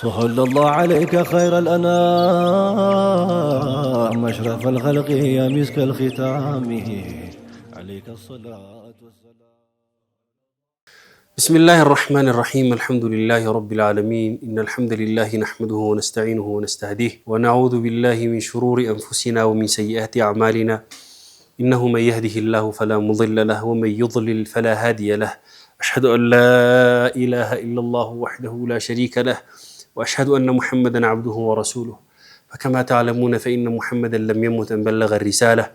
صلى الله عليك خير الأنام أشرف الخلق يا مسك الختام عليك الصلاة والسلام. بسم الله الرحمن الرحيم. الحمد لله رب العالمين. إن الحمد لله نحمده ونستعينه ونستهديه ونعوذ بالله من شرور أنفسنا ومن سيئات أعمالنا. إنه من يهده الله فلا مضل له ومن يضلل فلا هادي له. أشهد أن لا إله إلا الله وحده لا شريك له وأشهد أن محمدا عبده ورسوله. فكما تعلمون فإن محمدا لم يمت أن بلغ الرسالة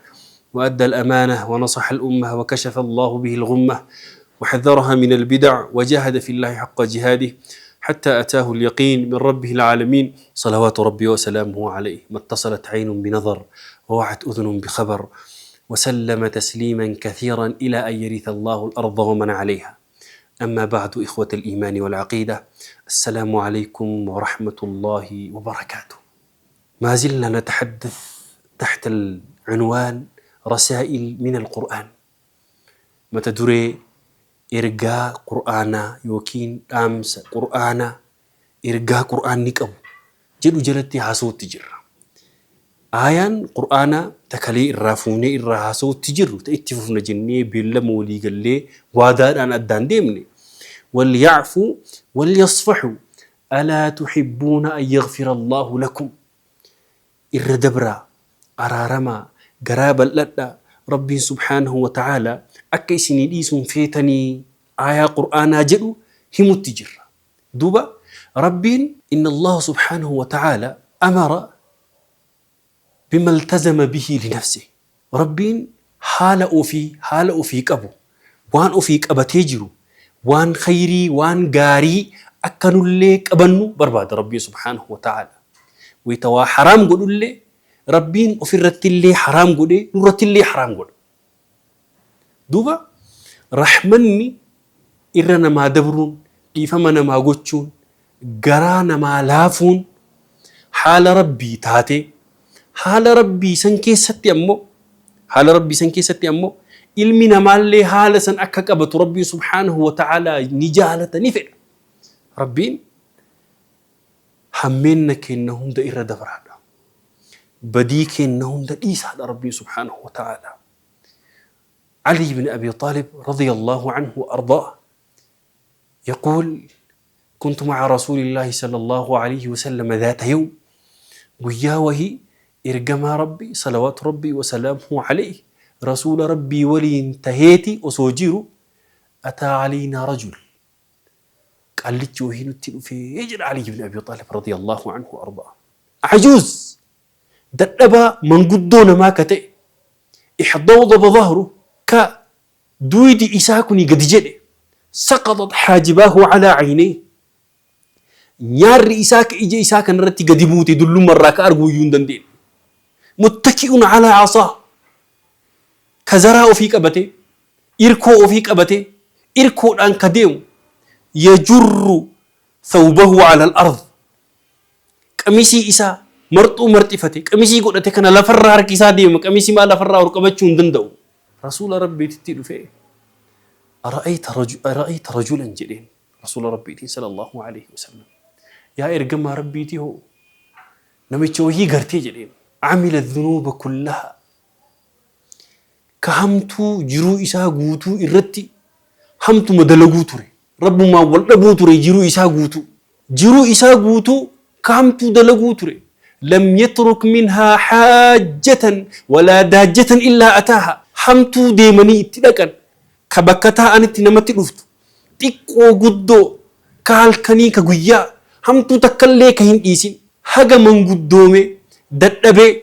وأدى الأمانة ونصح الأمة وكشف الله به الغمة وحذرها من البدع وجاهد في الله حق جهاده حتى أتاه اليقين من ربه العالمين، صلوات ربي وسلامه عليه، ما اتصلت عين بنظر ووعت أذن بخبر، وسلم تسليما كثيرا إلى أن يرث الله الأرض ومن عليها. أما بعد، إخوة الإيمان والعقيدة، السلام عليكم ورحمة الله وبركاته. ما زلنا نتحدث تحت العنوان رسائل من القرآن. Mata duree ergaa Qur'aanaa yookiin dhaamsa Qur'aanaa, ergaa Qur'aanni qabu jedhu jalatti haasa'utti jirra. Aayaan Qur'aanaa takalee irraa fuunee irraa haasa'utti jirru, ta itti fufna jennee beellama walii gallee waadaadhaan addaan deemne, walyacfuu walyasfaxuu alaa tuhibbuuna an yaghfira Allaahu lakum, irra dabraa, araaramaa, garaa bal'adhaa, Rabbiin subhaanahu wa ta'aalaa akka isinii dhiisuun feetanii, aayaa Qur'aanaa jedhu himutti jirra. Duuba Rabbiin inna Allaha subhaanahu wa ta'aalaa amara bima iltazama bihi linafsihi. Rabbiin haala ofii qabu, waan ofii qabatee jiru, waan khayrii, waan gaarii akka nullee qabannu barbaada Rabbiin subhaanahu wa ta'aalaa. Wayita waa haraam godhullee Rabbiin ofirrattillee haraam godhee nurrattillee haraam godha. Duuba rahmanni irra namaa dabruun, dhiifama namaa gochuun, garaa namaa laafuun haala Rabbii taatee, haala Rabbii san keessatti ammoo ilmi namaallee haala san akka qabatu Rabbiin subhaanahu wa ta'aalaa ni jaalata, ni fedha. Rabbiin hammeenna keenna hunda irra dabraadha. Badii keenna hunda dhiisaadha Rabbiin subhaanahu wa ta'aalaa. علي بن أبي طالب رضي الله عنه وأرضاه يقول: كنت مع رسول الله صلى الله عليه وسلم ذات يوم، guyyaa wahii ergamaa Rabbii salawaatu Rabbii وسلامه عليه rasuula Rabbii waliin taheeti osoo jiru, أتى علينا رجل، qallichi wahii nutti dhufee jedha Ali ibn Abi Talib رضي الله عنه وأرضاه. عجوز، dadhabaa manguddoo namaa ka ta'e, احضوضب ظهره، ka duydi isaa kuni gadi jedhe, سقطت حاجباه على عينيه، nyaarri isaa ka ija isaa kanarratti gadi buute, dullumarraa ka arguu iyyuu hin dandeenye, متكئ على عصاه، ka zaraa ofii qabate, irkoo ofii qabate, irkoodhaan ka deemu, يجر ثوبه على الأرض، qamisii isaa marxuu marxifate, qamisii godhate kana lafarraa harkisaa deema, qamisii maa lafarraa ol qabachuu hin danda'u. Rasuula Rabbiititti dhufee, أرأيت رجل، أرأيت رجلا jedheen rasuula Rabbiitiin صلى الله عليه وسلم, yaa ergamaa Rabbiitii hoo, namicha wahii gartee jedheen, عمل الذنوب كلها, ka hamtuu jiruu isaa guutuu irratti hamtuma dalaguu ture, Rabbumaan wal dhabuu ture, jiruu isaa guutuu ka hamtuu dalaguu ture, لم يترك منها حاجة ولا داجة إلا أتاها, hamtuu deemanii itti dhaqan, ka bakka taa'anitti namatti dhuftu, xiqqoo guddoo, ka halkanii ka guyyaa, hamtuu takkallee ka hin dhiisin, haga manguddoome dadhabee,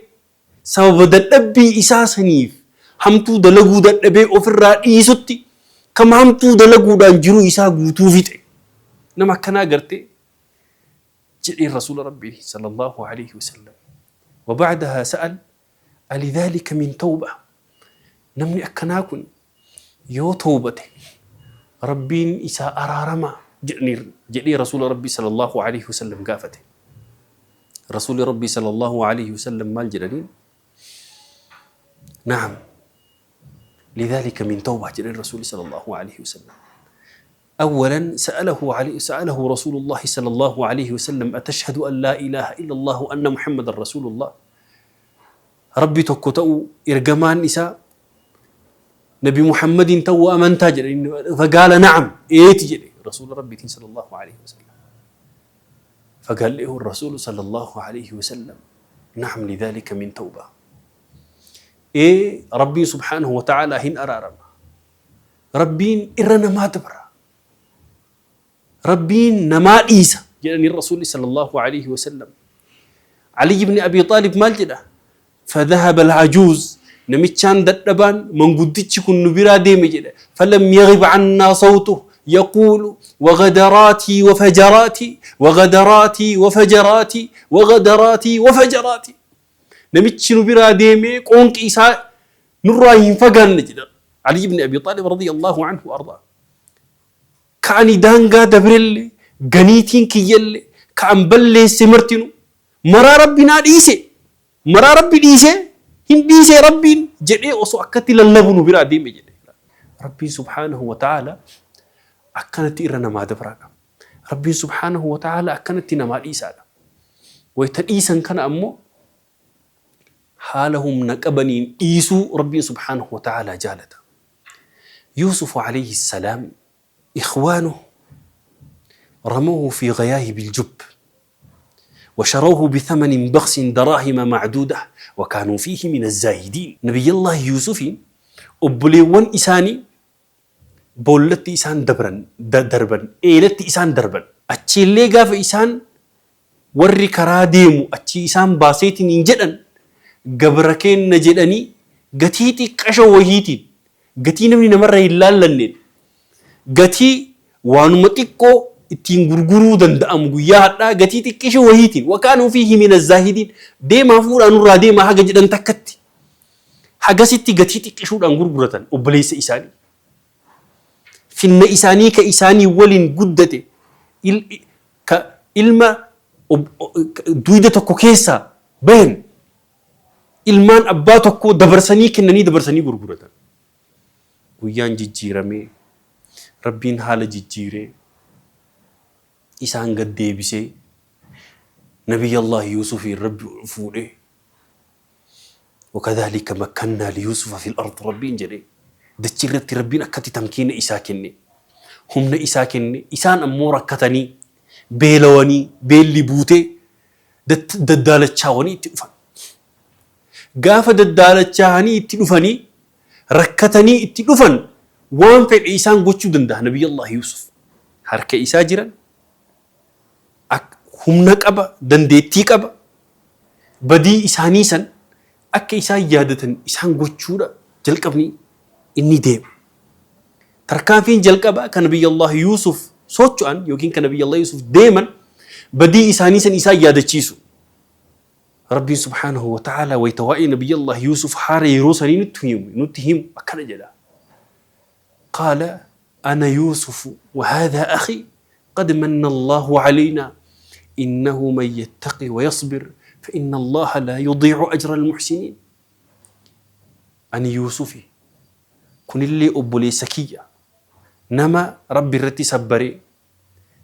sababa dadhabbii isaa saniif hamtuu dalaguu dadhabee ofirraa dhiisutti, kama hamtuu dalaguudhaan jiruu isaa guutuu fixe, nama akkanaa gartee jedheen rasuula Rabbii صلى الله عليه وسلم. وبعدها سأل: ألذلك من توبة؟ Namni akkanaa kun yoo tawbate Rabbiin isaa araaramaa jedhee rasuula Rabbii صلى الله عليه وسلم gaafate. Rasuuli Rabbii صلى الله عليه وسلم maal jedhaniin? نعم، لذلك من توبة jedheen rasuuli صلى الله عليه وسلم. أولا سأله علي سأله رسول الله صلى الله عليه وسلم أتشهد أن لا إله إلا الله وأن محمد رسول الله ربي tokko ta'uu ergamaan isaa nabi Muhammadiin ta'uu amantaa jedhe. فقال نعم eeti jedhe rasuula rabbiitiin صلى الله عليه وسلم. فقال له الرسول صلى الله عليه وسلم نعم لذلك من توبة. Ee rabbiin سبحانه وتعالى hin araarama. Rabbiin irra namaa dabra. Rabbiin namaa dhiisa jedhanii rasuulli صلى الله عليه وسلم. علي بن أبي طالب maal jedha? فذهب العجوز namichaan dadhabaan manguddichi kun nu biraa deeme jedha. فلم يغب عنا صوته يقول وغدراتي وفجراتي وغدراتي وفجراتي وغدراتي وفجراتي. Namichi nu biraa deemee qoonqi isaa nurraa hin fagaanne jedha علي بن أبي طالب رضي الله عنه وأرضاه. Ka ani daangaa dabrelle ganiitiin kiyyelle ka an balleesse martinu maraa rabbi naa dhiise maraa rabbi dhiise hin dhiise rabbiin jedhee osoo akkatti lallabu nu biraa deeme jedhe. Rabbiin سبحانه وتعالى akkanatti irra namaa dabraadha. Rabbiin سبحانه وتعالى akkanatti namaa dhiisaadha. Wayita dhiisan kana ammoo haala humna qabaniin dhiisuu rabbiin سبحانه وتعالى jaalata. يوسف عليه السلام إخوانه رموه في غياهب الجب وشروه بثمن بخس دراهم معدودة وكانوا فيه من الزاهدين. نبي الله يوسف obboleewwan isaanii boollatti isaan dabran darban eelatti isaan darban achiillee gaafa isaan warri karaa deemu achi isaan baaseetiin hin jedhan gabra kenna jedhanii gatii xiqqasha wahiitiin gatii namni namarra hin laallanneen gatii waanuma xiqqoo ittiin gurguruu danda'amu guyyaa hadhaa gatii xiqqisha wahiitiin وكانوا فيه من الزاهدين deemaa fuudhaa nurraa deemaa haga jedhan takkatti hagasitti gatii xiqqishuudhaan gurguratan obboleessa isaanii. Finna isaanii ka isaanii waliin guddate ka ilma duyda tokko keessaa bahan ilmaan abbaa tokkoo dabarsanii kennanii dabarsanii gurguratan. Guyyaan jijjiiramee rabbiin haala jijjiiree isaan gad deebisee نبي الله Yuusufiin rabbi ol fuudhee وكذلك مكنا ليوسف في الأرض rabbiin jedhee dachii irratti rabbiin akkatti tamkiina isaa kenne humna isaa kenne isaan ammoo rakkatanii beelawanii beelli buutee daddaalachaawanii itti dhufan. Gaafa daddaalachaanii itti dhufanii rakkatanii itti dhufan waan fedhe isaan gochuu danda'a نبي الله Yuusuf. Harka isaa jiran humna qaba dandeettii qaba badii isaanii san akka isaan yaadatan isaan gochuudha jalqabni inni deema. Tarkaanfiin jalqabaa kan نبي الله Yuusuf socho'an yookiin kan نبي الله Yuusuf deeman badii isaanii san isaan yaadachiisu. Rabbiin سبحانه وتعالى wayita waa'ee نبي الله Yuusuf haala yeroo sanii nutti himu akkana jedha. قال أنا يوسف وهذا أخي قد من الله علينا إنه من يتق ويصبر فإن الله لا يضيع أجر المحسنين. Ani Yuusufi kunillee obboleessa kiyya nama rabbi irratti sabbaree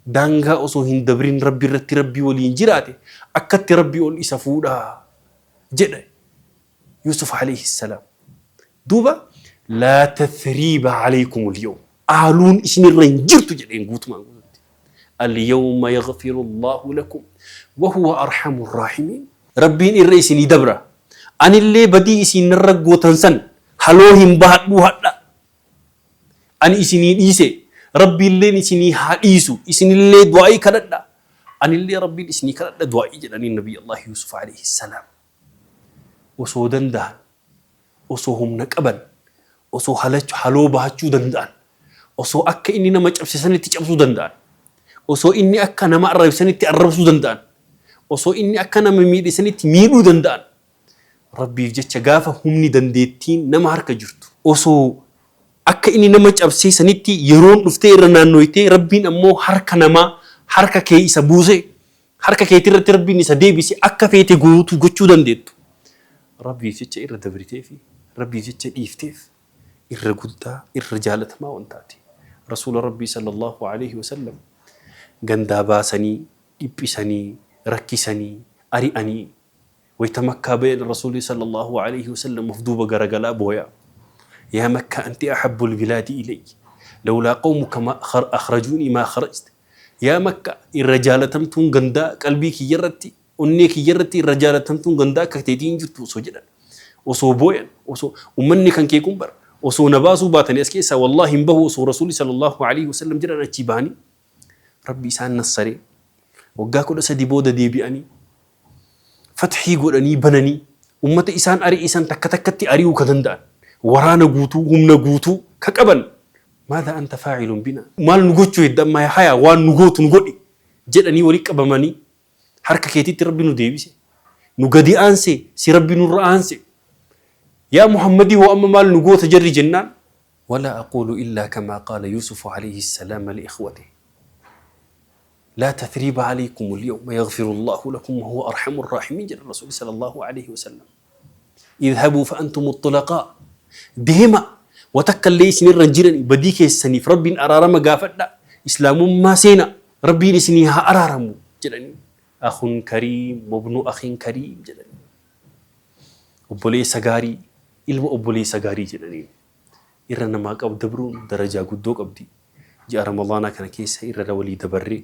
daangaa osoo hin dabrin rabbi irratti rabbii waliin jiraate akkatti rabbii ol isa fuudhaa jedhe Yuusuf عليه السلام. Duuba لا تثريب عليكم اليوم aaluun isinirra hin jirtu jedheen guutumaan guututti. اليوم يغفر الله لكم وهو أرحم الراحمين. Rabbiin irra isinii dabra. Anillee badii isinirra gootan san haloo hin bahadhuu hadha. Ani isinii dhiise rabbiilleen isinii haa dhiisu isinillee du'aa'ii kadhadha. Anillee rabbiin isinii kadhadha du'aa'ii jedhanii نبي الله Yuusuf عليه السلام. Osoo danda'an osoo humna qaban osoo haloo bahachuu danda'an osoo akka inni nama cabse sanitti cabsuu danda'an osoo inni akka nama arrabsanitti arrabsuu danda'an osoo inni akka nama miidhe sanitti miidhuu danda'an rabbiif jecha gaafa humni dandeettiin nama harka jirtu osoo akka inni nama cabsee sanitti yeroon dhuftee irra naannoytee rabbiin ammoo harka namaa harka kee isa buuse harka keetii irratti rabbiin isa deebise akka feete guutuu gochuu dandeettu. Rabbiif jecha irra dabritee fi rabbiif jecha dhiifteef irra guddaa irra jaalatamaa waan taate. Rasuula Rabbii sallallaahu aleyhi wa sallam gandaa baasanii, dhiphisanii, rakkisanii, ari'anii. Wayta Makkaa bayan Rasuulli sallallaahu aleyhi wa sallam of duuba garagalaa booyaa, Yaa Makkaa anti ahabbul bilaadi ilayya, lawlaa qawmuka ma akhrajuunii maa kharajt. Yaa Makkaa irra jaalatamtuun gandaa qalbii kiyyarratti, onnee kiyyarratti irra jaalatamtuun gandaa akka teetii hin jirtu osoo jedhan, osoo booyan, osoo ummanni kan kee kun bar osoo na baasuu baatanii as keessaa wallaahi hin bahu osoo Rasuulli sallallaahu aleyhi wa sallam jedhan achii bahanii Rabbi isaan nassaree waggaa 13 booda deebi'anii fathii godhanii bananii ummata isaan ari'isan takka takkatti ari'uu ka danda'an waraana guutuu humna guutuu ka qaban maadha anta faa'ilun bina maal nu gochuu hedda amma haya waan nu gootu nu godhi jedhanii wali qabamanii harka keetitti Rabbi nu deebise nu gadi aanse si Rabbi nurra aanse yaa Muhammadii hoo amma maal nu goota jarri jennaan ولا أقول إلا كما قال يوسف عليه السلام لإخوته لا تثريب عليكم اليوم يغفر الله لكم وهو أرحم الراحمين jedhan Rasuulli sallallahu alaihi wasallam. Idhabuu fa'antum الطلقاء deema wa takka illee isinirra hin jirani badii keessaniif Rabbiin araarama gaafadha islaamummaa seena Rabbiin isinii haa araaramu jedhanii akhun kariim wabnu akhin kariim jedhanii obboleessa gaarii ilma obboleessa gaarii jedhaniin. Irra namaa qabu dabruun darajaa guddoo qabdi. Ji'a Ramadaanaa kana keessa irra walii dabarree,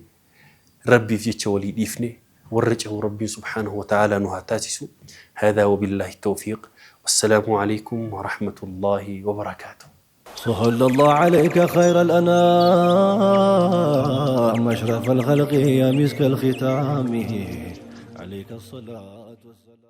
Rabbiif jecha walii dhiifnee warra cehu Rabbiin subhaanahu wa ta'aalaa nu haa taasisu. Haadhaa wabillaahi tawfiiq. Wassalaamu aleykum wa rahmatullaahi wa barakaatuh. صلى الله عليك خير الأنام أشرف الخلق يا مسك الختام عليك الصلاة والسلام.